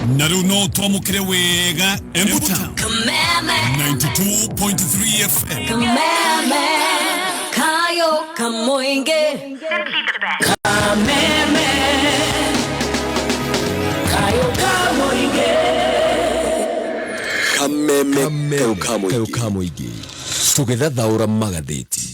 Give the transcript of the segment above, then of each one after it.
Na rĩu no twamũkĩre wega Embu Town Kameme, 92.3 FM. Kameme, Kayo Kamoinge. Kameme, Kayo Kamoinge. Kameme kayo ka mũingĩ tũgĩthathaũra magathĩti.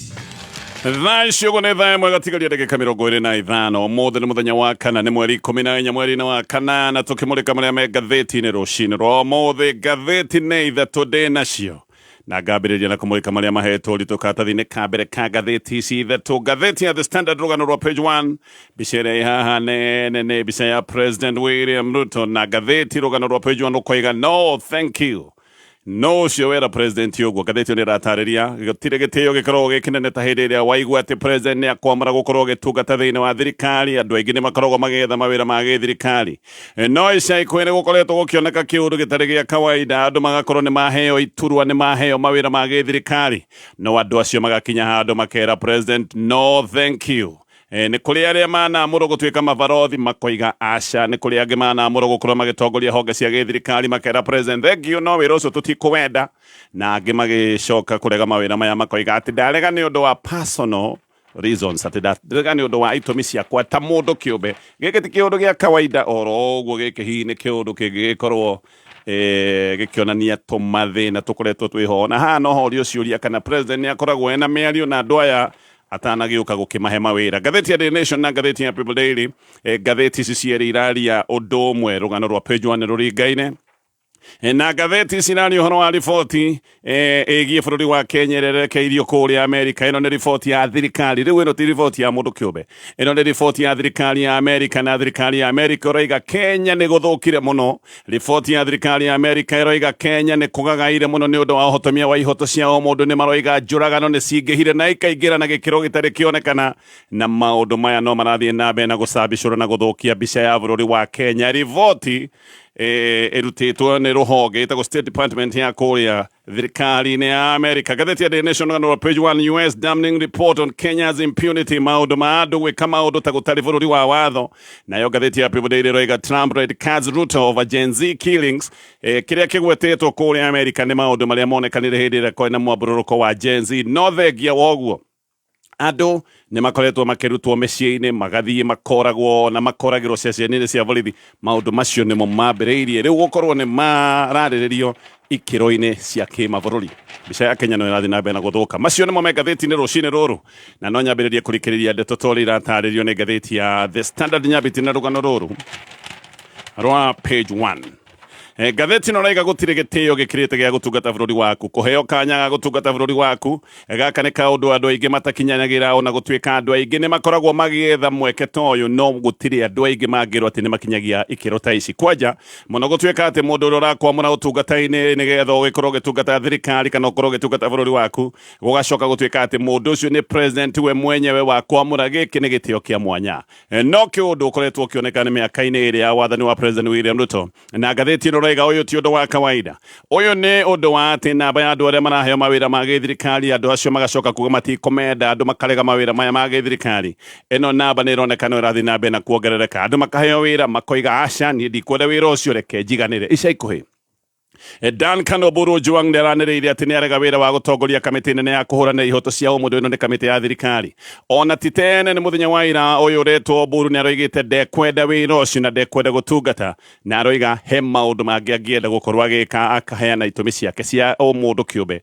Thaa icio ũguo nĩ thaa 1 gatigaria ndagĩka 25. Ũmũthĩ nĩ mũthenya wa kana, nĩ mweri 14 mweri-inĩ wa kana, na tũkĩmũrĩka marĩa me ngathĩti-inĩ rũcinĩ rwa ũmũthĩ. Ngathĩti nĩ ithatũ ndĩ nacio na ngambĩrĩria na kũmũrĩka marĩa mahetwo ũritũ karatathi-inĩ ka mbere ka ngathĩti ici ithatũ. Ngathĩti ya The Standard, rũgano rwa page 1, mbica ĩrĩa ĩ haha nene nĩ mbica ya President William Ruto, na ngathĩti rũgano rwa page 1 rũkoiga "No thank you". No ũcio wera president ũguo. Ngathĩti ĩyo nĩ ĩratarĩria gũtirĩ gĩtĩo gĩkoragwo gĩ kĩnene ta hĩndĩ ĩrĩa waigua atĩ president nĩ akwamũra gũkorwo agĩtungata thĩinĩ wa thirikari. Andũ aingĩ nĩ makoragwo magĩetha mawĩra ma gĩthirikari, no ica ikuhĩ nĩ gũkoretwo gũkĩoneka kĩũndũ gĩtarĩ gĩa kawaida, andũ magakorwo nĩ maheo iturwa, nĩ maheo mawĩra ma gĩthirikari, no andũ acio magakinya handũ makera president, "No thank you." Nĩ kũrĩ arĩa manamũrwo gũtuĩka mabarothi makoiga aca, nĩ kũrĩ angĩ manamũrwo gũkorwo magĩtongoria honge cia gĩthirikari makera president, "Thank you, no wĩra ũcio tũtikũwenda," na angĩ magĩcoka kũrega mawĩra maya makoiga atĩ ndarega nĩ ũndũ wa personal reasons, atĩ ndarega nĩ ũndũ wa itũmi ciakwa ta mũndũ kĩũmbe. Gĩkĩ ti kĩũndũ gĩa kawaida oro ũguo, gĩkĩ hihi nĩ kĩũndũ kĩngĩgĩkorwo gĩkĩonania tũmathĩna tũkoretwo twĩho. Na haha no horio ciũria kana president nĩ akoragwo ena mĩario na andũ aya atanagĩũka gũkĩmahe mawĩra. Ngathĩti ya Daily Nation na ngathĩti ya People Daily, ngathĩti ici cierĩ iraria ũndũ ũmwe, rũgano rwa page 1 rũringaine. Na ngathĩti ici iraria ũhoro wa riboti ĩgiĩ bũrũri wa Kenya ĩrĩa ĩrerekeirio kũrĩa Amerika. Ĩno nĩ riboti ya thirikari rĩu, ĩno ti riboti ya mũndũ kĩũmbe, ĩno nĩ riboti ya thirikari ya Amerika, na thirikari ya Amerika ĩroiga Kenya nĩ gũthũkire mũno. Riboti ya thirikari ya Amerika ĩroiga Kenya nĩ kũgagaire mũno nĩ ũndũ wa ũhotomia wa ihoto cia o mũndũ. Nĩ maroiga njũragano nĩ cingĩhire na ikaingĩra na gĩkĩro gĩtarĩ kĩonekana, na maũndũ maya no marathiĩ na mbere na gũcambicũra na gũthũkia mbica ya bũrũri wa Kenya. Riboti ĩrutĩtwo nĩ rũhonge ĩtagwo State Department ya kũrĩa thirikari-inĩ ya America. Ngathĩti ya Daily Nation, rũgano rwa page 1, "US damning report on Kenya's impunity", maũndũ ma andũ gwĩka maũndũ ta gũtarĩ bũrũri wa watho. Nayo ngathĩti ya People Daily ĩroiga "Trump red cards Ruto over Gen Z killings". Kĩrĩa kĩgwetetwo kũrĩa America nĩ maũndũ marĩa monekanire hĩndĩ ĩrĩa kwarĩ na mwambũrũrũko wa Gen Z, no thengia woguo andũ nĩ makoretwo makĩrutwo mĩciĩ-inĩ magathiĩ makoragwo na makoragĩrwo ceceni-inĩ cia borithi. Maũndũ macio nĩmo mambĩrĩirie rĩu gũkorwo nĩ mararĩrĩrio ikĩro-inĩ cia kĩmabũrũri. Mbica ya Kenya no ĩrathiĩ na mbere na gũthũka. Macio nĩmo me ngathĩti-inĩ rũcinĩ rũrũ, na no nyambĩrĩrie kũrikĩrĩria ndeto ta ũrĩa iratarĩrio nĩ ngathĩti ya The Standard, nyambĩtie na rũgano rũrũ rwa page 1. Ngathĩti ĩno raiga gũtirĩ gĩtĩo gĩkĩrĩte gĩa gũtungata bũrũri waku, kũheo kanya ga gũtungata bũrũri waku. Gaka nĩ kaũndũ andũ aingĩ matakinyanagĩra. Ona gũtuĩka andũ aingĩ nĩ makoragwo magĩetha mweke ta ũyũ, no gũtirĩ andũ aingĩ mangĩrwo atĩ nĩ makinyagia ikĩro ta ici, kwanja mũno gũtuĩka atĩ mũndũ ũrĩa ũrakwamũra ũtungata-inĩ nĩgetha ũgĩkorwo ũgĩtungata thirikari kana ũkorwo ũgĩtungata bũrũri waku, gũgacoka gũtuĩka atĩ mũndũ ũcio nĩ president we mwenyewe wa kwamũra. Gĩkĩ nĩ gĩtĩo kĩa mwanya, no kĩũndũ ũkoretwo ũkĩoneka nĩ mĩaka-inĩ ĩrĩa ya wathani wa President William Ruto. Na ngathĩti ĩno raiga ũyũ ti ũndũ wa kawaida, ũyũ nĩ ũndũ wa atĩ namba ya andũ arĩa maraheo mawĩra ma gĩthirikari, andũ acio magacoka kuga matikomenda, andũ makarega mawĩra maya ma gĩthirikari. Ĩno namba nĩ ĩroneka no ĩrathiĩ na mbere na kuongerereka, andũ makaheo wĩra makoiga, "Aca, niĩ ndikwenda wĩra ũcio, reke njiganĩre." Ica ikuhĩ Duncan Oburu Ojwang nĩ aranĩrĩire atĩ nĩ arega wĩra wa gũtongoria kamĩtĩ nene ya kũhũranĩra ihoto cia ũmũndũ. Ĩno nĩ kamĩtĩ ya thirikari. Ona ti tene, nĩ mũthenya wa ira, ũyũ ũretwo Oburu nĩ aroigĩte ndekwenda wĩra ũcio na ndekwenda gũtungata, na aroiga he maũndũ mangĩ angĩenda gũkorwo agĩka, akaheana itũmi ciake cia o mũndũ kĩũmbe,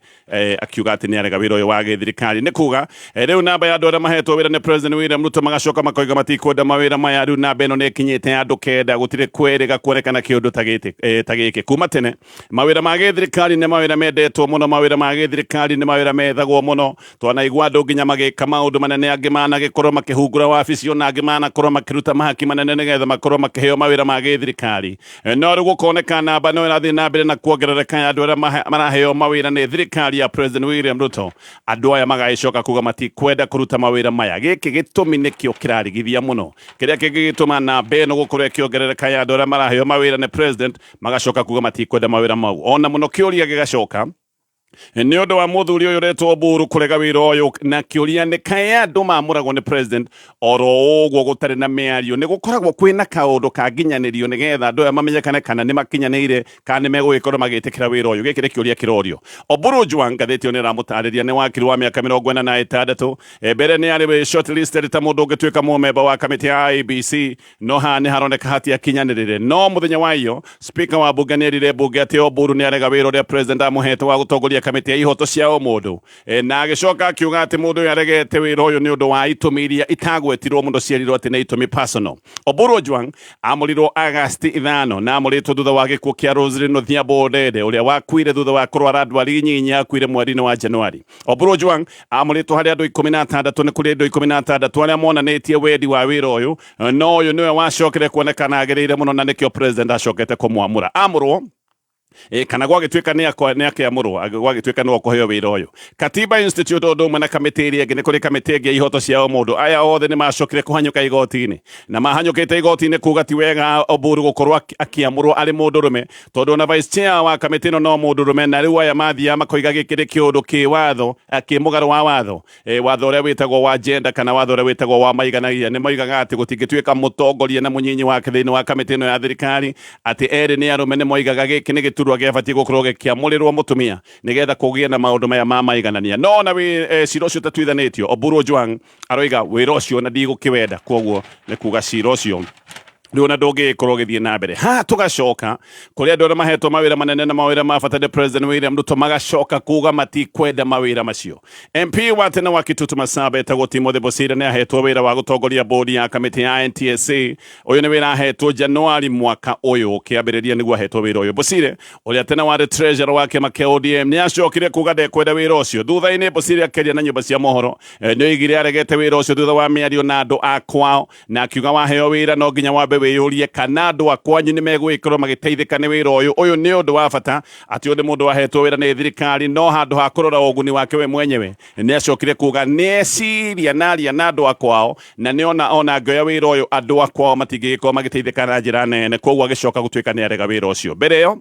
akiuga atĩ nĩ arega wĩra ũyũ wa gĩthirikari. Nĩ kuga rĩu namba ya andũ arĩa mahetwo wĩra nĩ President William Ruto magacoka makoiga matikwenda mawĩra maya, rĩu namba ĩno nĩ ĩkinyĩte andũ 9. Gũtirĩ kwĩrĩga kuonekana kĩũndũ ta gĩtĩ ta gĩkĩ kuma tene. Mawĩra ma gĩthirikari nĩ mawĩra mendetwo mũno, mawĩra ma gĩthirikari nĩ mawĩra methagwo mũno. Twanaigua andũ nginya magĩka maũndũ manene, angĩ managĩkorwo makĩhungura wabici, ona angĩ manakorwo makĩruta mahaki manene nĩgetha makorwo makĩheo mawĩra ma gĩthirikari. No rĩu gũkoneka namba no ĩrathiĩ na mbere na kuongerereka ya andũ arĩa maraheo mawĩra nĩ thirikari ya President William Ruto, andũ aya magagĩcoka kuga matikwenda kũruta mawĩra maya. Gĩkĩ gĩtũmi nĩkĩo kĩrarigithia mũno, kĩrĩa kĩngĩgĩtũma namba ĩno gũkorwo ĩkĩongerereka ya andũ arĩa maraheo mawĩra nĩ president magacoka kuga matikwenda mawĩra mau. Ona mũno kĩũria gĩgacoka Nĩ ũndũ wa mũthuri ũyũ ũretwo Oburu kũrega wĩra ũyũ, na kĩũria nĩ kaĩ andũ mamũragwo nĩ president oro ũguo gũtarĩ na mĩario? Nĩ gũkoragwo kwĩna kaũndũ kanginyanĩrio nĩgetha andũ aya mamenyekane kana nĩ makinyanĩire kana nĩ megũgĩkorwo magĩtĩkĩra wĩra ũyũ. Gĩkĩ nĩ kĩũria kĩrorio. Oburu Ojwang, ngathĩti ĩyo nĩ ĩramũtarĩria, nĩ wakiri wa mĩaka 46. Mbere nĩ arĩ shortlisted ta mũndũ ũngĩtuĩka mũmemba wa kamĩtĩ ya IEBC, no haha nĩ haroneka hatiakinyanĩrĩre. No mũthenya wa iyo, speaker wa bunge nĩ erire bunge atĩ Oburu nĩ arega wĩra ũrĩa president amũhete wa gũtongoria kamĩtĩ ya ihoto cia ũmũndũ. Na agĩcoka akiuga atĩ mũndũ ũyũ aregete wĩra ũyũ nĩ ũndũ wa itũmi iria itagwetirwo mũno, cierirwo atĩ nĩ itũmi personal. Oburu Ojwang amũrirwo Agasti 5 na amũrĩtwo thutha wa gĩkuũ kĩa Roselyn Odhiambo Odede, ũrĩa wakuire thutha wa kũrwara ndwari nyinyi. Akuire mweri-inĩ wa Januari. Oburu Ojwang amũrĩtwo harĩ andũ 16. Nĩ kũrĩ andũ 16 arĩa monanĩtie wendi wa wĩra ũyũ, no ũyũ nĩwe wacokire kuonekana agĩrĩire mũno, na nĩkĩo president acokete kũmwamũra. Amũrwo kana gwagĩtuĩka nĩ akĩamũrwo, gwagĩtuĩka nĩwe ũkũheo wĩra ũyũ. Katiba Institute ũndũ ũmwe na kamĩtĩ ĩrĩa ĩngĩ, nĩ kũrĩ kamĩtĩ ĩngĩ ya ihoto cia ũmũndũ, aya othe nĩ macokire kũhanyũka igoti-inĩ, na mahanyũkĩte igoti-inĩ kuga ti wega Oburu gũkorwo akĩamũrwo arĩ mũndũrũme, tondũ ona vice chair wa kamĩtĩ ĩno no mũndũrũme. Na rĩu aya mathiaga makoiga gĩkĩ nĩ kĩũndũ kĩ watho, kĩ mũgarũ wa watho, watho ũrĩa wĩtagwo wa gender kana watho ũrĩa wĩtagwo wa maiganagia. Nĩ moigaga atĩ gũtingĩtuĩka mũtongoria na mũnyinyi wake thĩinĩ wa kamĩtĩ ĩno ya thirikari, atĩ erĩ nĩ arũme. Nĩ moigaga gĩkĩ nĩ gĩturwa gĩabatiĩ gũkorwo gĩkĩamũrĩrwo mũtumia nĩgetha kũgĩe na maũndũ maya ma maiganania. No ona cira ũcio ũtatuithanĩtio, Oburu Ojwang aroiga wĩra ũcio na ndigũkĩwenda. Koguo nĩ kuga cira ũcio rĩu ona ndũngĩgĩkorwo ũgĩthiĩ na mbere. Haha tũgacoka kũrĩ andũ arĩa mahetwo mawĩra manene na mawĩra ma bata nĩ President William Ruto, magacoka kuga matikwenda mawĩra macio. MP wa tene wa Kitutu Masaba etagwo Timothy Bosire nĩ ahetwo wĩra wa gũtongoria bodi ya kamĩtĩ ya NTSA. Ũyũ nĩ wĩra ahetwo Januari mwaka ũyũ ũkĩambĩrĩria nĩguo ahetwo wĩra ũyũ. Bosire, ũrĩa tene warĩ treasurer wa kĩama kĩa ODM, nĩ acokire kuga ndekwenda wĩra ũcio. Thutha-inĩ Bosire akĩaria na nyũmba cia mohoro, nĩ oigire aregete wĩra ũcio thutha wa mĩario na andũ a kwao, na akiuga waheo wĩra no nginya wambe wĩyũrie kana andũ a kwanyu nĩ megũgĩkorwo magĩteithĩka nĩ wĩra ũyũ. Ũyũ nĩ ũndũ wa bata atĩ ũyũ nĩ mũndũ wahetwo wĩra nĩ thirikari, no handũ ha kũrora ũguni wake we mwenyewe, nĩ acokire kuga nĩ eciria na aria na andũ a kwao, na nĩ ona angĩoya wĩra ũyũ, andũ a kwao matingĩgĩkorwo magĩteithĩka na njĩra nene. Koguo agĩcoka gũtuĩka nĩ arega wĩra ũcio. Mbere ĩyo,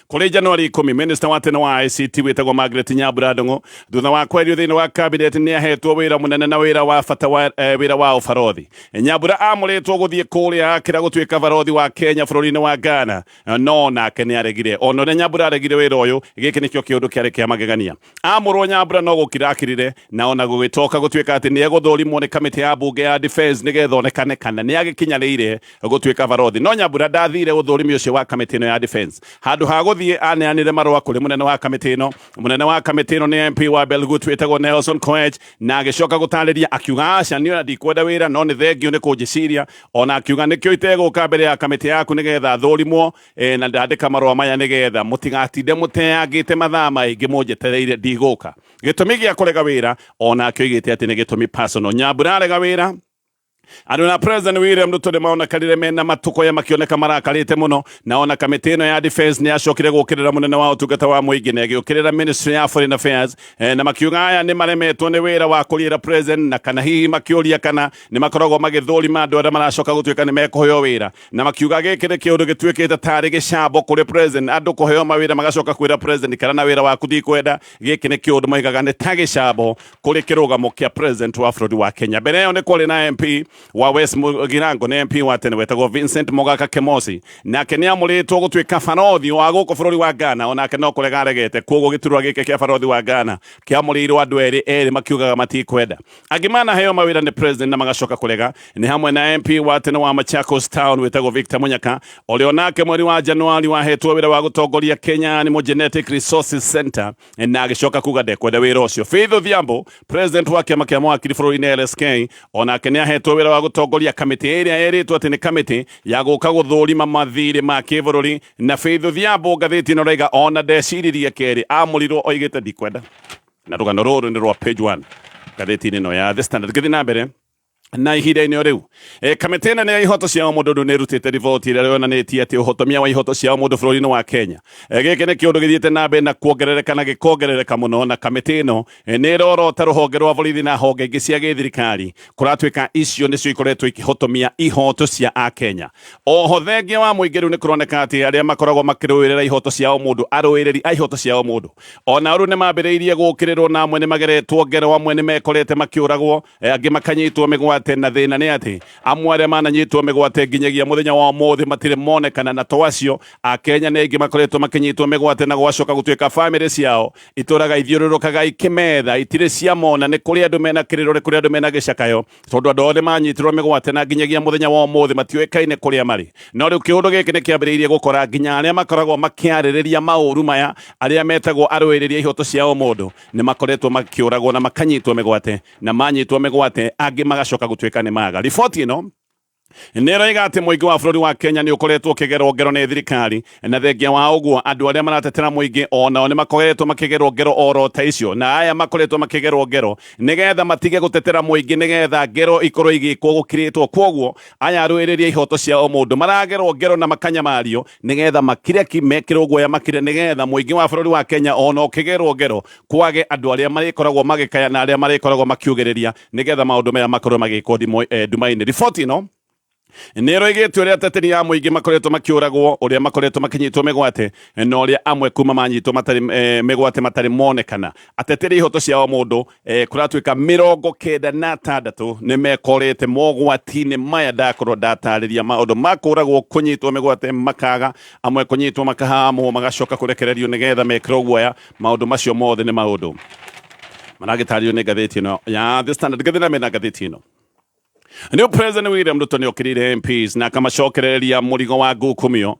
kũrĩ Januari 10, minister wa tene wa ICT wĩtagwo Margaret Nyambura Ndung'u, thutha wa kwerio thĩinĩ wa cabinet, nĩ ahetwo wĩra mũnene na wĩra wa bata wa wĩra wa ũbarothi. Nyambura amũrĩtwo gũthiĩ kũrĩa akĩra gũtuĩka barothi wa Kenya bũrũri-inĩ wa Ghana, no nake nĩ aregire. Ona ũrĩa Nyambura aregire wĩra ũyũ, gĩkĩ nĩkĩo kĩũndũ kĩarĩ kĩa magegania. Amũrwo, Nyambura no gũkira akirire, na ona gũgĩtoka gũtuĩka atĩ nĩ egũthũrimwo nĩ kamĩtĩ ya bunge ya defense nĩgetha onekane kana nĩ agĩkinyanĩire gũtuĩka barothi. No Nyambura ndathire ũthũrimi ũcio wa kamĩtĩ ĩno ya defense. Handũ ha gũthiĩ, aneanire marũa kũrĩ mũnene wa kamĩtĩ ĩno. Mũnene wa kamĩtĩ ĩno nĩ MP wa Belgut wĩtagwo Nelson Koech, na agĩcoka gũtarĩria akiuga, aca, niĩ ona ndikwenda wĩra, no nĩ thengio nĩ kũnjĩciria. Ona akiuga, nĩkĩo itegũka mbere ya kamĩtĩ yaku nĩgetha thũrimwo, na ndandĩka marũa maya nĩgetha mũtigatinde mũteangĩte mathaa maingĩ mũnjetereire, ndigũka. Gĩtũmi gĩa kũrega wĩra onake oigĩte atĩ nĩ gĩtũmi personal. Nyambura arega wĩra, andũ na President William Ruto nĩ maonekanire mena matukoya, makĩoneka marakarĩte mũno. Na ona kamĩtĩ ĩno ya defense nĩ yacokire gũkĩrĩra mũnene wa ũtungata wa mũingĩ na ĩgĩũkĩrĩra Ministry ya Foreign Affairs, na makiuga aya nĩ maremetwo nĩ wĩra wa kũrĩra president, na kana hihi makĩũria kana nĩ makoragwo magĩthũrima andũ arĩa maracoka gũtuĩka nĩ mekũheo wĩra, na makiuga gĩkĩ nĩ kĩũndũ gĩtuĩkĩte tarĩ gĩcambo kũrĩ president, andũ kũheo mawĩra magacoka kwĩra president kana na wĩra waku ndikwenda. Gĩkĩ nĩ kĩũndũ moigaga nĩ ta gĩcambo kũrĩ kĩrũgamo kĩa president wa bũrũri wa Kenya. Mbere ĩyo nĩ kwarĩ na MP wa West Mugirango, nĩ MP wa tene wetagwo Vincent Mogaka Kemosi, nake nĩ amũrĩtwo gũtuĩka barothi wa gũkũ bũrũri wa Ghana. Onake no kũrega aregete. Koguo gĩturwa gĩkĩ kĩa barothi wa Ghana kĩamũrĩirwo andũ erĩ erĩ makiugaga matikwenda. Angĩ manaheo mawĩra nĩ president na magacoka kũrega nĩ hamwe na MP wa tene wa Machakos Town wĩtagwo Victor Munyaka, ũrĩa onake mweri wa Januari wahetwo wĩra wa gũtongoria Kenya Animal Genetic Resources Center, na agĩcoka kuga ndekwenda wĩra ũcio. Faith Odhiambo, president wa kĩama kĩa mawakiri bũrũri-inĩ LSK, onake nĩ ahetwo wĩra wa gũtongoria kamĩtĩ ĩrĩa ĩrĩtwo atĩ nĩ kamĩtĩ ya gũka gũthũrima mathirĩ ma kĩbũrũri. Na Faith Odhiambo, ngathĩti ĩno raiga, ona ndeciririe kerĩ, amũrirwo oigĩte ndikwenda. Na rũgano rũrũ nĩ rwa page 1 ngathĩti-inĩ ĩno ya The Standard. Ngĩthiĩ na mbere. Na ihinda-inĩ o rĩu kamĩtĩ nene ya ihoto cia mũndũ rĩu nĩ ĩrutĩte riboti ĩrĩa yonanĩtie atĩ ũhotomia wa ihoto cia mũndũ bũrũri-inĩ wa Kenya gĩkĩ nĩ kĩũndũ gĩthiĩte na mbere na kuongerereka na gĩkongerereka mũno, na kamĩtĩ ĩno nĩ ĩrorota rũhonge rwa borithi na honge ingĩ cia gĩthirikari kũratuĩka icio nĩcio ikoretwo ikĩhotomia ihoto cia akenya. Oho thengia wa mũingĩ rĩu nĩ kũroneka atĩ arĩa makoragwo makĩrũĩrĩra ihoto cia mũndũ, arũĩrĩri a ihoto cia mũndũ, ona rĩu nĩ mambĩrĩirie gũkĩrĩrwo, na amwe nĩ mageretwo ngero, amwe nĩ mekorete makĩũragwo, angĩ makanyitwo mĩgwate. Na thĩna nĩ atĩ amwe arĩa mananyitwo mĩgwate nginyagia mũthenya wa ũmũthĩ matirĩ monekana, na to acio akenya nĩ aingĩ makoretwo makĩnyitwo mĩgwate na gwacoka gũtuĩka bamĩrĩ ciao itũraga ithiũrũrũkaga ikĩmetha itirĩ ciamona. Nĩ kũrĩ andũ mena kĩrĩro, nĩ kũrĩ andũ mena gĩcakayo, tondũ andũ othe manyitirwo mĩgwate na nginyagia mũthenya wa ũmũthĩ matiũĩkaine kũrĩa marĩ. No rĩu kĩũndũ gĩkĩ nĩ kĩambĩrĩirie gũkora nginya arĩa makoragwo makĩarĩrĩria maũru maya, arĩa metagwo arũĩrĩri a ihoto cia ũmũndũ, nĩ makoretwo makĩũragwo na makanyitwo mĩgwate, na manyitwo mĩgwate angĩ magacoka gũtuĩka nĩ maga. Riboti ĩno nĩ ĩroiga atĩ mũingĩ wa bũrũri wa Kenya nĩ ũkoretwo ũkĩgerwo ngero nĩ thirikari, na thengia wa ũguo andũ arĩa maratetera mũingĩ onao nĩ makoretwo makĩgerwo ngero oro ta icio, na aya makoretwo makĩgerwo ngero nĩgetha matige gũtetera mũingĩ, nĩgetha ngero ikorwo igĩkwo gũkirĩtwo. Kwoguo aya arũĩrĩri a ihoto cia ũmũndũ maragerwo ngero na makanyamario nĩgetha makire ki, mekĩrwo guoya makire, nĩgetha mũingĩ wa bũrũri wa Kenya ona ũkĩgerwo ngero kwage andũ arĩa marĩkoragwo magĩkaya na arĩa marĩkoragwo makiugĩrĩria, nĩgetha maũndũ maya makorwo magĩkwo nduma-inĩ. Riboti ĩno nĩ ĩroigĩte ũrĩa ateteri a mũingĩ makoretwo makĩũragwo, ũrĩa makoretwo makĩnyitwo mĩgwate, na ũrĩa amwe kuma manyitwo matarĩ mĩgwate matarĩ monekana. Ateteri ihoto cia o mũndũ kũratuĩka 96 nĩ mekorete mogwati-inĩ maya ndakorwo ndatarĩria, maũndũ ma kũragwo, kũnyitwo mĩgwate makaga, amwe kũnyitwo makahamwo magacoka kũrekererio nĩgetha mekĩrwo guoya. Maũndũ macio mothe nĩ maũndũ maragĩtarĩrio nĩ ngathĩti ĩno ya The Standard. Ngathĩ na mena ngathĩti ĩno nĩ President William Ruto nĩ okĩrĩire MPs na akamacokereria mũrigo wa ngukumio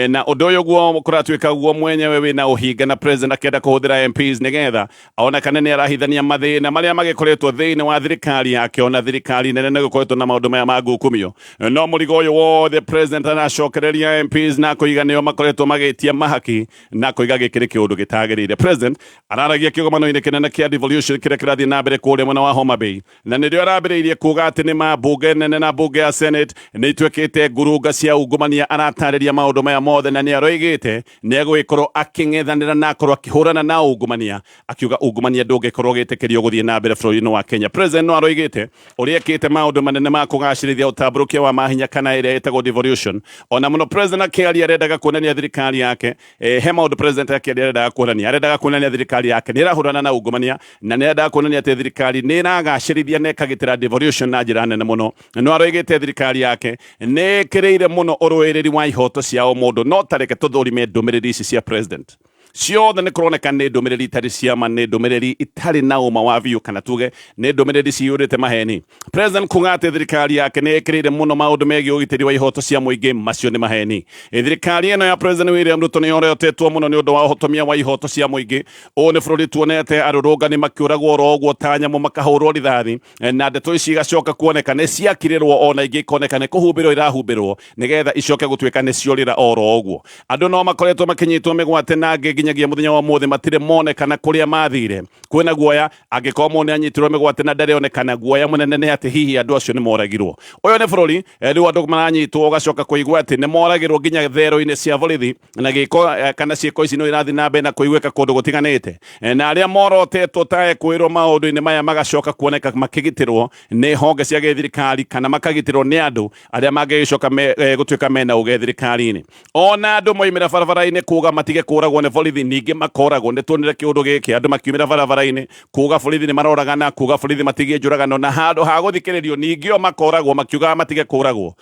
na ũndũ ũyũ guo kũratuĩka guo mwenyewe wĩna ũhinga, na president akĩenda kũhũthĩra MPs nĩgetha onekane nĩ arahithania mathĩna marĩa magĩkoretwo thĩinĩ wa thirikari yake, ona thirikari nene nĩ gũkoretwo na maũndũ maya ma ngukumio. No mũrigo ũyũ wothe president aracokereria MPs na kũiga nĩo makoretwo magĩtia mahaki, na kũiga gĩkĩ nĩ kĩũndũ gĩtagĩrĩire. President araragia kĩgomano-inĩ kĩnene kĩa devolution kĩrĩa kĩrathiĩ na mbere kũrĩa mwena wa Homa Bay, na nĩrĩo arambĩrĩirie kuga atĩ nĩ ma mbunge nene na mbunge ya Senate nĩ ituĩkĩte ngurunga cia ungumania. Aratarĩria maũndũ maya mothe na nĩ aroigĩte nĩ egũgĩkorwo akĩng'ethanĩra na akorwo akĩhũrana na ungumania, akiuga ungumania ndũngĩkorwo ũgĩtĩkĩrio gũthiĩ na mbere bũrũri-inĩ wa Kenya. President no aroigĩte ũrĩa ekĩte maũndũ manene ma kũgacĩrithia ũtambũrũkia wa mahinya kana ĩrĩa ĩtagwo devolution. Ona mũno president akĩaria arendaga kuonania thirikari yake he maũndũ president akĩaria arendaga kuonania thirikari yake nĩ ĩrahũrana na ungumania, na nĩ arendaga kuonania atĩ thirikari nĩ ĩragacĩrithia na ĩkagitĩra devolution na njĩra nene mũno. No aroigĩte thirikari yake nĩ ĩkĩrĩire mũno ũrũĩrĩri wa ihoto cia o mũndũ. No tareke tũthũrime ndũmĩrĩri ici cia president ciothe, nĩ kũroneka nĩ ndũmĩrĩri itarĩ ciama, nĩ ndũmĩrĩri itarĩ na ũma wa biũ, kana tuge nĩ ndũmĩrĩri ciyũrĩte maheni. President kuga atĩ thirikari yake nĩ ĩkĩrĩire mũno maũndũ megiĩ ũgitĩri wa ihoto cia mũingĩ, macio nĩ maheni. Thirikari ĩno ya President William Ruto nĩ yorotetwo mũno nĩ ũndũ wa ũhotomia wa ihoto cia mũingĩ. Ũũ nĩ bũrũri tuonete arũrũngani makĩũragwo oro ũguo ta nyamũ, makahũrwo rithathi, na ndeto ici igacoka kuoneka nĩ ciakirĩrwo, ona ingĩ ikoneka nĩ kũhumbĩrwo irahumbĩrwo nĩgetha icoke gũtuĩka nĩ ciorĩra oro ũguo. Andũ no makoretwo makĩnyitwo mĩgwate na angĩ nginyagia mũthenya wa ũmũthĩ matirĩ monekana kũrĩa mathire. Kwĩna guoya angĩkorwo mũndũ nĩ anyitirwo mĩgwate na ndarĩonekana, guoya mũnene nĩ atĩ hihi andũ acio nĩ moragirwo. Ũyũ nĩ bũrũri rĩu andũ maranyitwo ũgacoka kũigua atĩ nĩ moragirwo nginya thero-inĩ cia borithi, na gĩko kana ciĩko ici no irathiĩ na mbere na kũiguĩka kũndũ gũtiganĩte. Na arĩa morotetwo ta ekwĩrwo maũndũ-inĩ maya magacoka kuoneka makĩgitĩrwo nĩ honge cia gĩthirikari kana makagitĩrwo nĩ andũ arĩa mangĩgĩcoka gũtuĩka mena ũge thirikari-inĩ. Ona andũ moimĩra barabara-inĩ kuga matige kũragwo nĩ borithi, ningĩ makoragwo. Nĩ tuonire kĩũndũ gĩkĩ, andũ makiumĩra barabara-inĩ kuga borithi nĩ maroragana, kuga borithi matigie njũragano, na handũ ha gũthikĩrĩrio ningĩ o makoragwo makiugaga matige kũragwo.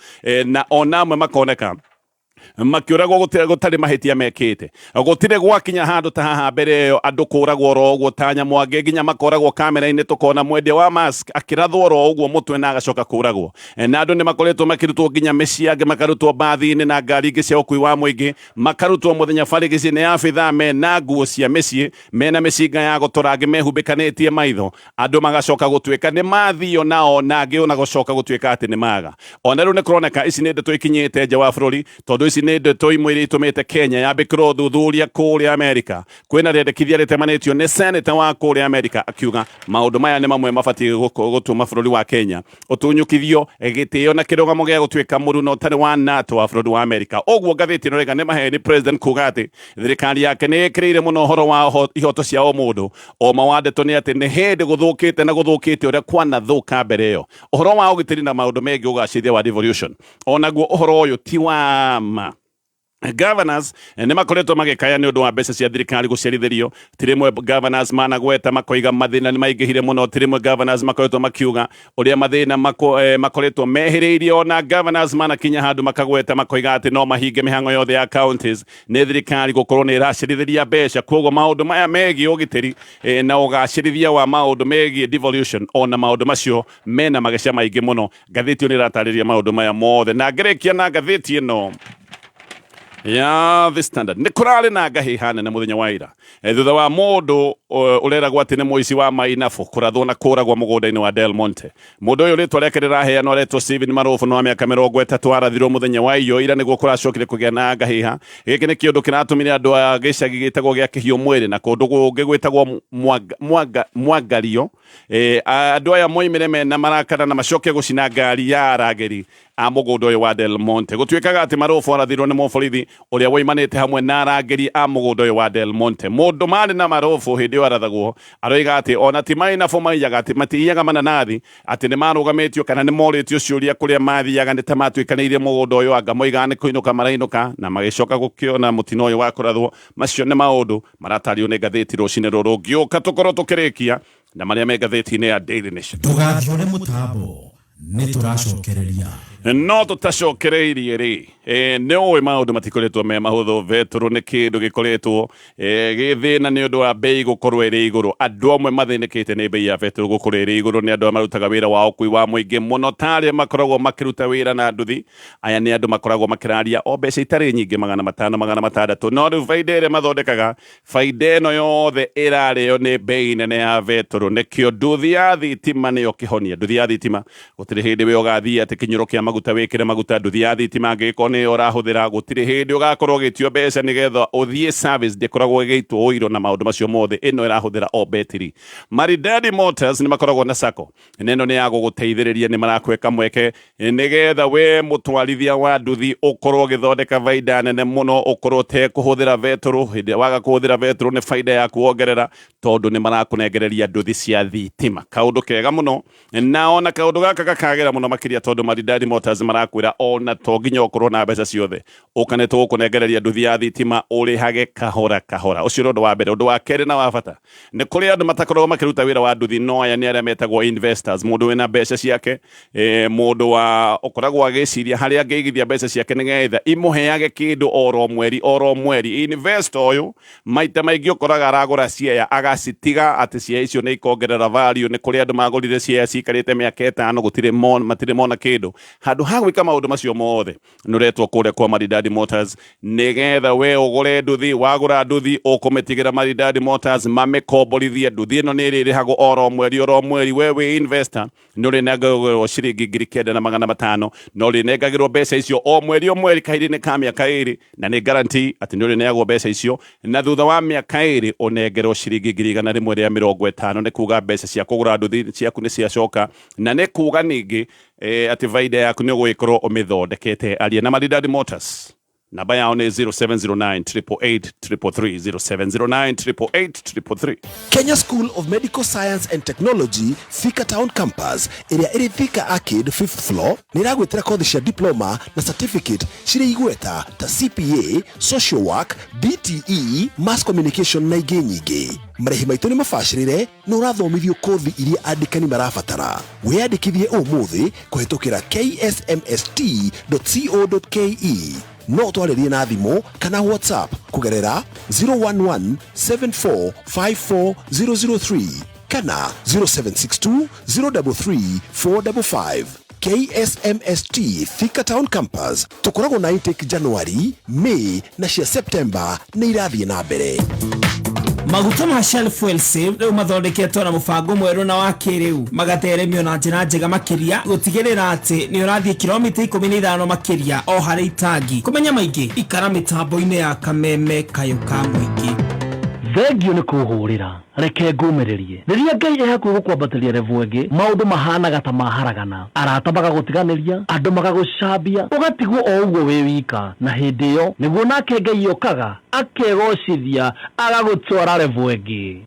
Na ona amwe makoneka makiuragwo gũtarĩ mahĩtia mekĩte. Gũtirĩ gwakinya handũ ta haha mbere ĩyo, andũ kũragwo oro ũguo ta nyamũ, angĩ nginya makoragwo kamera-inĩ, tũkona mwendia wa mask akĩrathwo oro ũguo mũtwe na agacoka kũragwo. Na andũ nĩ makoretwo makĩrutwo nginya mĩciĩ, angĩ makarutwo mbathi-inĩ na ngari ingĩ cia ũkui wa mũingĩ, makarutwo mũthenya barigicĩ nĩ abithaa mena nguo cia mĩciĩ, mena mĩcinga ya gũtora, angĩ mehumbĩkanĩtie maitho, andũ magacoka gũtuĩka nĩ mathio nao, na angĩ ona gũcoka gũtuĩka atĩ nĩ maga. Ona rĩu nĩ kũroneka ici nĩ ndeto ikinyĩte nja wa bũrũri, tondũ Ici nĩ ndeto imwe iria itũmĩte Kenya yambĩkĩrwo ũthuthuria kũrĩa Amerika. Kwĩna rĩendekithia rĩtemanĩtio nĩ senator wa kũrĩa Amerika akiuga maũndũ maya nĩ mamwe mabatiĩ gũtũma bũrũri wa Kenya ũtunyũkithio gĩtĩo na kĩrũgamo gĩa gũtuĩka mũruna ũtarĩ wa NATO wa bũrũri wa Amerika. Ũguo ngathĩti ĩno ĩrauga nĩ maheni president kuga atĩ thirikari yake nĩ ĩkĩrĩire mũno ũhoro wa ihoto cia ũmũndũ. Ũma wa ndeto nĩ atĩ nĩ hĩndĩ gũthũkĩte na gũthũkĩte ũrĩa kwanathũka mbere ĩyo. Ũhoro wa ũgitĩri na maũndũ megiĩ ũgacĩrithia wa devolution, onaguo ũhoro ũyũ ti wa ma. Governors nĩ makoretwo magĩkaya nĩ ũndũ wa mbeca cia thirikari gũcerithĩrio. Ti rĩmwe governors managweta makoiga mathĩna nĩ maingĩhire mũno. Ti rĩmwe governors makoretwo makiuga ũrĩa mathĩna makoretwo mehĩrĩirie. Ona governors manakinya handũ makagweta makoiga atĩ no mahinge mĩhang'o yothe ya counties nĩ thirikari gũkorwo nĩ ĩracerithĩria mbeca. Koguo maũndũ maya megiĩ ũgitĩri na ũgacĩrithia wa maũndũ megiĩ devolution, ona maũndũ macio mena mageca maingĩ mũno. Ngathĩti ĩyo nĩ ĩratarĩria maũndũ maya mothe. Na ngĩrĩkia na ngathĩti ĩno ya The Standard, nĩ kũrarĩ na ngahĩha nene mũthenya wa ira thutha wa mũndũ ũreragwo atĩ nĩ mũici wa mainabu kũrathwo na kũragwo mũgũnda-inĩ wa Del Monte. Mũndũ ũyũ rĩtwa rĩake rĩraheanwo aretwo Steven Marufu na wa mĩaka 30, arathirwo mũthenya wa iyo ira nĩguo kũracokire kũgĩa na ngahĩha. Gĩkĩ nĩ kĩũndũ kĩratũmire andũ a gĩcagi gĩtagwo gĩa Kĩhiũ Mwĩrĩ na kũndũ kũngĩ gwĩtagwo Mwangario, andũ aya moimire mena marakara na macoke gũcina ngari ya arangĩri a mũgũnda ũyũ wa Del Monte. Gũtuĩkaga atĩ Marufu arathirwo nĩ mũborithi ũrĩa woimanĩte hamwe na arangĩri a mũgũnda ũyũ wa Del Monte. Mũndũ marĩ na Marufu hĩndĩ ĩyo arathagwo aroiga atĩ ona ti mainabu maiyaga, atĩ matiiyaga mananathi, atĩ nĩ marũgamĩtio kana nĩ morĩtio ciũria kũrĩa mathiaga nĩ ta matuĩkanĩirie mũgũnda ũyũ, anga moigaga nĩ kũinũka marainũka na magĩcoka gũkĩona mũtino ũyũ wa kũrathwo. Macio nĩ maũndũ maratario nĩ ngathĩti rũcinĩ rũrũ. Ngĩũka tũkorwo tũkĩrĩkia na marĩa me ngathĩti-inĩ ya Daily Nation. Ndũgathiore mũtambo, nĩ tũracokereria. No tũtacokereirie rĩ, nĩ ũĩ maũndũ matikoretwo me mahũthũ. Betũrũ nĩ kĩndũ gĩkoretwo gĩ thĩna nĩ ũndũ wa bei gũkorwo ĩrĩ igũrũ. Andũ amwe mathĩnĩkĩte nĩ bei ya betũrũ gũkorwo ĩrĩ igũrũ nĩ andũ arĩa marutaga wĩra wa ũkui wa mũingĩ mũno, ta arĩa makoragwo makĩruta wĩra na nduthi. Aya nĩ andũ makoragwo makĩraria o mbeca itarĩ nyingĩ, 500, 600, no rĩu baida ĩrĩa mathondekaga, baida ĩno yothe ĩrarĩo nĩ bei nene ya betũrũ. Nĩkĩo nduthi ya thitima nĩyo kĩhonia. Nduthi ya thitima gũtirĩ hĩndĩ we ũgathiĩ atĩ kĩnyũro kĩa maguta wĩkĩre maguta. Nduthi ya thitima angĩgĩkorwo nĩyo ũrahũthĩra, gũtirĩ hĩndĩ ũgakorwo ũgĩtio mbeca nĩgetha ũthiĩ service, ndĩkoragwo ĩgĩitwo ũiro na maũndũ macio mothe. Ĩno ĩrahũthĩra o betiri. Maridadi Motors nĩ makoragwo na sacco, na ĩno nĩ ya gũgũteithĩrĩria, nĩ marakũhe kamweke nĩgetha we mũtwarithia wa nduthi ũkorwo ũgĩthondeka baida nene mũno, ũkorwo ũtekũhũthĩra betũrũ. Hĩndĩ ĩrĩa waga kũhũthĩra betũrũ nĩ baida yaku wongerera, tondũ nĩ marakũnengereria nduthi cia thitima. Kaũndũ kega mũno, na ona kaũndũ gaka gakagĩra mũno makĩria tondũ Maridadi Motors marakwĩra ona to nginya ũkorwo na mbeca ciothe, ũka nĩ tũgũkũnengereria nduthi ya thitima ũrĩhage kahora kahora. Ũcio nĩ ũndũ wa mbere. Ũndũ wa kerĩ na wa bata, nĩ kũrĩ andũ matakoragwo makĩruta wĩra wa nduthi, no aya nĩ arĩa metagwo investors, mũndũ wĩna mbeca ciake, mũndũ wa ũkoragwo agĩciria harĩa angĩigithia mbeca ciake nĩgetha imũheage kĩndũ oro mweri oro mweri. Investor ũyũ maita maingĩ ũkoraga aragũra ciea agacitiga atĩ ciea icio nĩ ikongerera value. Nĩ kũrĩ andũ magũrire ciea cikarĩte mĩaka 5, gũtirĩ matirĩ mona kĩndũ. Handũ ha gwĩka maũndũ macio mothe, nĩ ũretwo kũrĩa kwa Maridadi Motors nĩgetha we ũgũre nduthi. Wagũra nduthi ũkũmĩtigĩra Maridadi Motors mamĩkomborithie. Nduthi ĩno nĩ ĩrĩrĩhagwo oro mweri oro mweri. We wĩ investor nĩ ũrĩnengagĩrwo ciringi 9,500, na ũrĩnengagĩrwo mbeca icio o mweri o mweri kahinda-inĩ ka mĩaka 2, na nĩ guarantee atĩ nĩ ũrĩneagwo mbeca icio, na thutha wa mĩaka 2 ũnengerwo ciringi 150,000. Nĩ kuga mbeca cia kũgũra nduthi ciaku nĩ ciacoka, na nĩ kuga ningĩ atĩ baida yaku nĩ ũgũgĩkorwo ũmĩthondekete. Aria na Maridadi Motors, namba yao nĩ 0709 888 333, 0709 888 333. Kenya School of Medical Science and Technology Thika Town Campus ĩrĩa ĩrĩ Thika Arcade 5th floor nĩ ĩragwĩtĩra kothi cia diploma na certificate cirĩ igweta ta CPA, social work, DTE, mass communication na ingĩ nyingĩ. Marĩhi maitũ nĩ mabacĩrĩre na ũrathomithio kothi iria andĩkani marabatara. Wĩyandĩkithie ũmũthĩ kũhĩtũkĩra ksmst.co.ke. No ũtwarĩrie na thimũ kana WhatsApp kũgerera 011 7454 003 kana 0762 033 455. KSMST Thika Town Campus, tũkoragwo na intake January, May na cia September nĩ irathiĩ na mbere. Maguta ma Shell Fuel Save rĩu mathondeketwo na mũbango mwerũ na wa kĩrĩu, magateremio na njĩra njega makĩria gũtigĩrĩra atĩ nĩ ũrathiĩ kilomita 15 makĩria o harĩ itangi. Kũmenya maingĩ, ikara mĩtambo-inĩ ya Kameme Kayũ ka Mũingĩ. Thengio nĩ kũhũrĩra, reke ngũmĩrĩrie. Rĩrĩa Ngai e hakuhĩ gũkwambatĩria revo ĩngĩ, maũndũ mahanaga ta maharagana, arata magagũtiganĩria, andũ magagũcambia, ũgatigwo o ũguo wĩ wika. Na hĩndĩ ĩyo nĩguo nake Ngai okaga akegocithia, agagũtwara revo ĩngĩ.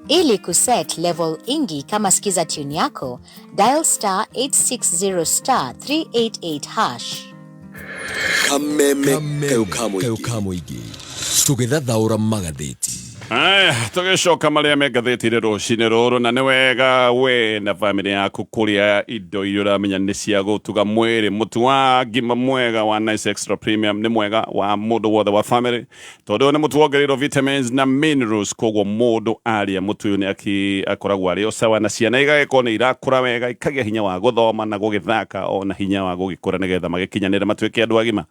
Ili kuset level ingi kama skiza tune yako, dial *860*388#. Kameme Kayũ ka Mũingĩ, tũgĩthathaũra magathĩti. Aya, tũgĩcoka marĩa me ngathĩti-inĩ rũcinĩ rũrũ. Na nĩ wega we na bamĩrĩ yaku kũrĩa indo iria ũramenya nĩ cia gũtuga mwĩrĩ. Mũtu wa ngima mwega wa Nice Extra Premium nĩ mwega wa mũndũ wothe wa family, tondũ ũyũ nĩ mũtu wongereirwo vitamins na minerals. Koguo mũndũ arĩa mũtu ũyũ nĩ akoragwo arĩ o sawa, na ciana igagĩkorwo nĩ irakũra wega, ikagĩa hinya wa gũthoma na gũgĩthaka, ona hinya wa gũgĩkũra nĩgetha magĩkinyanĩre matuĩke andũ agima.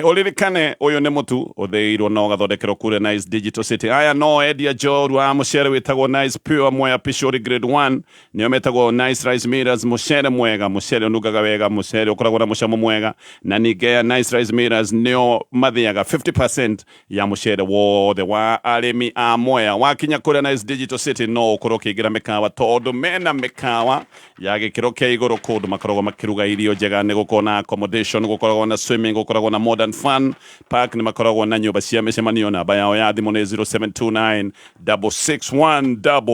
Ũririkane ũyũ nĩ mũtu ũthĩirwo na ũgathondekerwo kũrĩa Nice Digital City. Aya no endia njorua a mũcere wĩtagwo Nice Pure Mwea Pishori Grade 1, nĩo metagwo Nice Rice Millers. Mũcere mwega, mũcere ũnungaga wega, mũcere ũkoragwo na mũcamo mwega. Na ningĩ ya Nice Rice Millers nĩo mathĩaga 50% ya mũcere wothe wa arĩmi a Mwea. Wakinya kũrĩa Nice Digital City, no ũkorwo ũkĩingĩra mĩkawa, tondũ mena mĩkawa ya gĩkĩro kĩa igũrũ, kũndũ makoragwo makĩruga irio njega. Nĩ gũkorwo na accommodation, gũkoragwo na swimming, gũkoragwo na modern fun park, nĩ makoragwo na nyũmba cia mĩcemanio. Namba yao ya thimũ nĩ 0729 661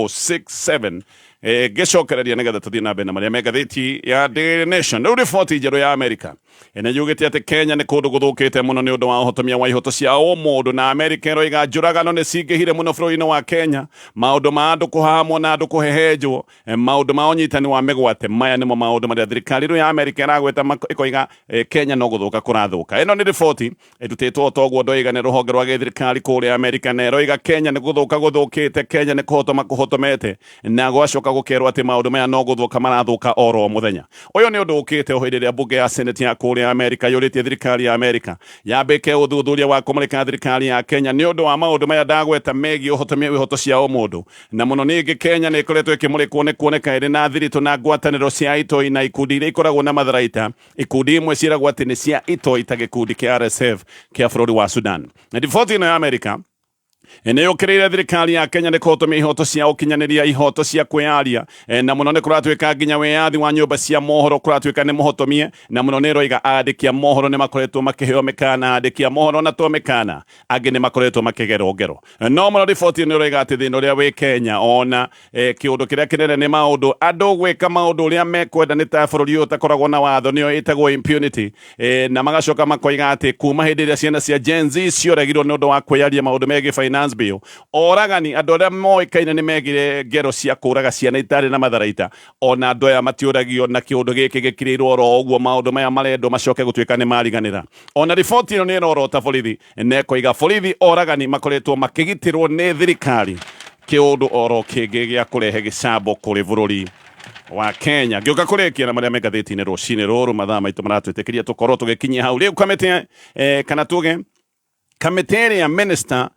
667. Ngĩcokereria nĩgetha tũthiĩ na mbere na marĩa me ngathĩti ya Daily Nation. Rĩu riboti njerũ ya Amerika ĩna yugĩte atĩ Kenya nĩ kũndũ gũthũkĩte mũno nĩ ũndũ wa ũhotomia wa ihoto cia ũmũndũ. Na Amerika ĩroiga njũragano nĩ cingĩhire mũno bũrũri-inĩ wa Kenya, maũndũ ma andũ kũhamwo na andũ kũhehenjwo, maũndũ ma ũnyitani wa mĩgwate. Maya nĩmo maũndũ marĩa thirikari rĩu ya Amerika ĩragweta, ĩkoiga Kenya no gũthũka kũrathũka. Ĩno nĩ riboti ĩrutĩtwo toguo ndoiga nĩ rũhonge rwa gĩthirikari kũrĩa Amerika, na ĩroiga Kenya nĩ gũthũka gũthũkĩte, Kenya nĩ kũhotoma kũhotomete, na gwacoka gũkerwo atĩ maũndũ maya no gũthũka marathũka oro mũthenya. Ũyũ nĩ ũndũ ũkĩte o hĩndĩ ĩrĩa mbunge ya Senate ya kũrĩa Amerika yũrĩtie thirikari ya Amerika yambĩke ũthuthuria wa kũmũrĩka thirikari ya Kenya nĩ ũndũ wa maũndũ maya ndagweta megiĩ ũhotomia wa ihoto cia ũmũndũ. Na mũno ningĩ Kenya nĩ ĩkoretwo ĩkĩmũrĩkwo nĩ kuoneka ĩrĩ na thiritũ na ngwatanĩro cia itoi na ikundi iria ikoragwo na matharaita. Ikundi imwe ciĩragwo atĩ nĩ cia itoi, ta gĩkundi kĩa RSF kĩa bũrũri wa Sudan. Na riboti ĩno ya Amerika nĩ yũkĩrĩire thirikari ya Kenya nĩ kũhotomia ihoto cia ũkinyanĩria, ihoto cia kwĩyaria, na mũno nĩ kũratuĩka nginya wĩyathi wa nyũmba cia mohoro kũratuĩka nĩ mũhotomie. Na mũno nĩ ĩroiga andĩki a mohoro nĩ makoretwo makĩheo mĩkana, andĩki a mohoro na to mĩkana, angĩ nĩ makoretwo makĩgerwo ngero. No mũno riboti ĩno ĩroiga atĩ thĩna ũrĩa wĩ Kenya, ona kĩũndũ kĩrĩa kĩnene, nĩ maũndũ andũ gwĩka maũndũ ũrĩa mekwenda, nĩ ta bũrũri ũyũ ũtakoragwo na watho, nĩyo ĩtagwo impunity. Na magacoka makoiga atĩ kuma hĩndĩ ĩrĩa ciana cia Gen Z cioragirwo nĩ ũndũ wa kwĩyaria maũndũ megiĩ finance bill, oragani andũ arĩa moĩkaine nĩ megire ngero cia kũraga ciana itarĩ na matharaita, ona andũ aya matiũragio, na kĩũndũ gĩkĩ gĩkirĩirwo oro ũguo. Maũndũ maya marendwo macoke gũtuĩka nĩ mariganĩra. Ona riboti ĩno nĩ ĩrorota borithi, na ĩkoiga borithi oragani makoretwo makĩgitĩrwo nĩ thirikari, kĩũndũ oro kĩngĩ gĩa kũrehe gĩcambo kũrĩ bũrũri wa Kenya. Ngĩũka kũrĩkia na marĩa me ngathĩti-inĩ rũcinĩ rũrũ, mathaa maitũ maratwĩtĩkĩria tũkorwo tũgĩkinyia hau. Rĩu kamĩtĩ, kana tuge kamĩtĩ ĩrĩa minister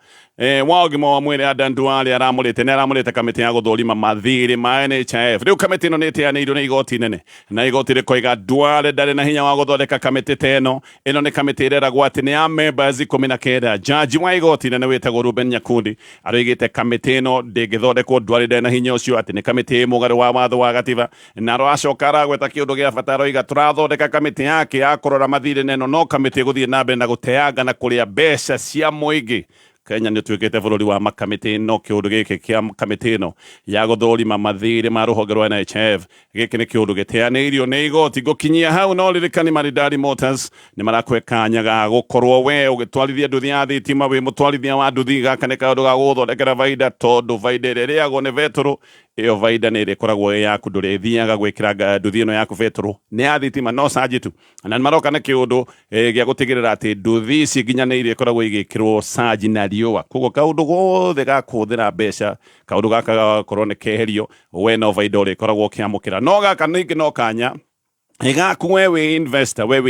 wa ũgima wa mwĩrĩ Adan Duale aramũrĩte, nĩ aramũrĩte kamĩtĩ ya gũthũrima mathirĩ ma NHIF. Rĩu kamĩtĩ ĩno nĩ ĩteanĩirio nĩ igoti nene, na igoti rĩkoiga Duale ndarĩ na hinya wa gũthondeka kamĩtĩ ta ĩno. Ĩno nĩ kamĩtĩ ĩreragwo atĩ nĩ ya members 19. Jaji wa igoti nene wĩtagwo Ruben Nyakundi aroigĩte kamĩtĩ ĩno ndĩngĩthondekwo, Duale ndarĩ na hinya ũcio, atĩ nĩ kamĩtĩ ĩ mũgarũ wa watho wa gatiba. Na aracoka aragweta kĩũndũ gĩa bata, aroiga tũrathondeka kamĩtĩ yake ya kũrora mathirĩ, na ĩno no kamĩtĩ ĩgũthiĩ na mbere na gũteanga na kũrĩa mbeca cia mũingĩ. Kenya nĩ ũtuĩkĩte bũrũri wa makamĩtĩ, no kĩũndũ gĩkĩ kĩa kamĩtĩ ĩno ya gũthũrima mathirĩ ma rũhonge rwa NHIF, gĩkĩ nĩ kĩũndũ gĩteanĩirio nĩ igoti. Ngũkinyia hau, no ririkani Maridadi Motors nĩ marakũhe kanya ga gũkorwo we ũgĩtwarithia nduthi ya thitima. Wĩ mũtwarithia wa nduthi, gaka nĩ kaũndũ ga gũgũthondekera baida, tondũ baida ĩrĩa ĩrĩagwo nĩ betũrũ, ĩyo baida nĩ ĩrĩkoragwo ĩ yaku. Ndũrĩthiaga gwĩkĩra nduthi ĩno yaku betũrũ, nĩ ya thitima, no canji tu. Na nĩ maroka na kĩũndũ gĩa gũtigĩrĩra atĩ nduthi ici nginya nĩ irĩkoragwo igĩkĩrwo canji na riũa. Koguo kaũndũ gothe ga kũhũthĩra mbeca, kaũndũ gaka gagakorwo nĩ keherio, we no baida ũrĩkoragwo ũkĩamũkĩra. No gaka ningĩ no kanya gaku we wĩ investor, we wĩ